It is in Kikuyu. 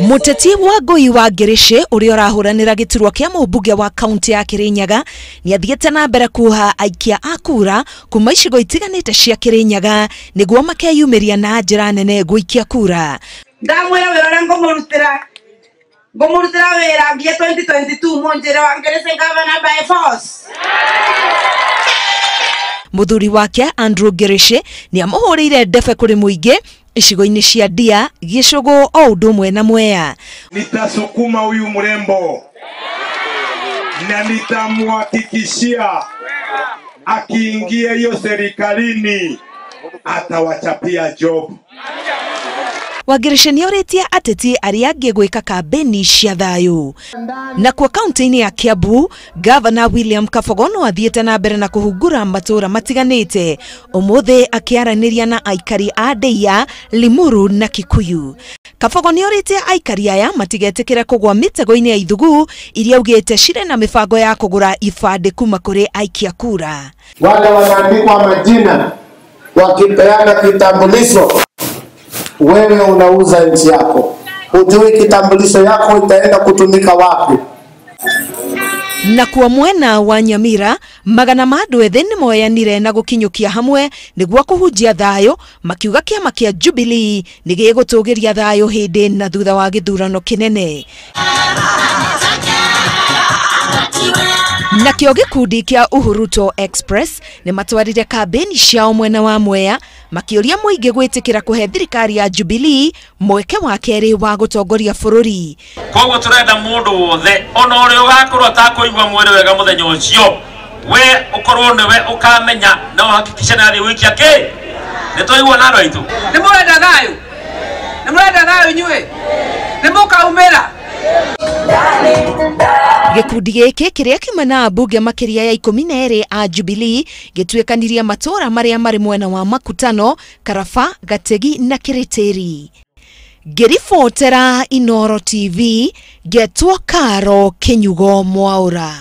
Muteti Wangui wa Ngirici uria ũrahũranĩra gĩturwa kĩa mũmbunge wa kaunti ya Kirinyaga nĩathiĩte na mbere kuha aikia a kura kuma icigo itiganĩte cia Kirinyaga nĩguo makeyumĩria na njĩra nene gũikia kura. Ndamwĩra wĩra ũrĩa ngũmũrutĩra wĩra nginya 2022 mũnjĩre wa Ngirici governor by force. Mũthuri wake Andrew Ngirici nĩamũhũrĩire ndebe kũrĩ mũingĩ icigo-inĩ cia Ndia, Gĩcũgũ o ũndũ ũmwe na Mwea. Nitasukuma huyu mrembo na nitamhakikishia akiingia hiyo serikalini atawachapia job. Wangirici nĩorĩtie ateti arĩa angĩ gwĩka kambeni cia thayũ. Na kwa kaunti-inĩ ya Kiambu, Gavana William Kabogo no athiĩte na mbere na kũhungura matũũra matiganĩte, ũmũthĩ akĩaranĩria na aikari a Ndeia, Limuru na Kikuyu. Kabogo nĩorĩtie aikari aya matigetĩkĩre kũgwa mĩtego-inĩ ya ithugu iria augĩte cirĩ na mĩbango ya kũgũra ibandĩ kuma kũrĩ aikia kura. Wale wanaandikwa majina wakipeana kitambulisho, wewe unauza nchi yako. Hujui kitambulisho yako itaenda kutumika wapi. Na kwa mwena wa Nyamira, magana ma andũ ethĩ nĩmoyanire na gũkinyũkia hamwe nĩguo kũhunjia thayũ, makiuga kĩama kĩa Jubilee nĩ gĩgũtũgĩria thayũ hĩndĩ na thutha wa gĩthurano kĩnene. Nakĩo gĩkundi kĩa Uhuruto Express nĩmatwarire kambĩni ciao mwena wa Mwea makĩũria mũingĩ gwĩtĩkĩra kũhe thirikari ya Jubilee mweke wa kerĩ wa gũtongoria bũrũri. Koguo tũrenda mũndũ wothe ona ũrĩa ũgakorwo atakũigua mwĩrĩ wega mũthenya ũcio, we ũkorwo nĩwe ũkamenya na ũhakikishe nĩ athiĩ gũikia kĩ. Nĩ twaigua na andũ aitũ. Nĩ mũrenda thayũ? Nĩ mũrenda thayũ inyuĩ? Nĩ mũkaumĩra? Gĩkundi gĩkĩ kĩrĩa kiuma na ambunge makĩria ya 12 a Jubilee gĩtuĩkanirie matũũra marĩa marĩ mwena wa Makutano, Karaba, Gategi na Kĩrĩtĩri. Ngĩribotera Inooro TV, ngetwo Karo Kĩnyugo Mwaũra.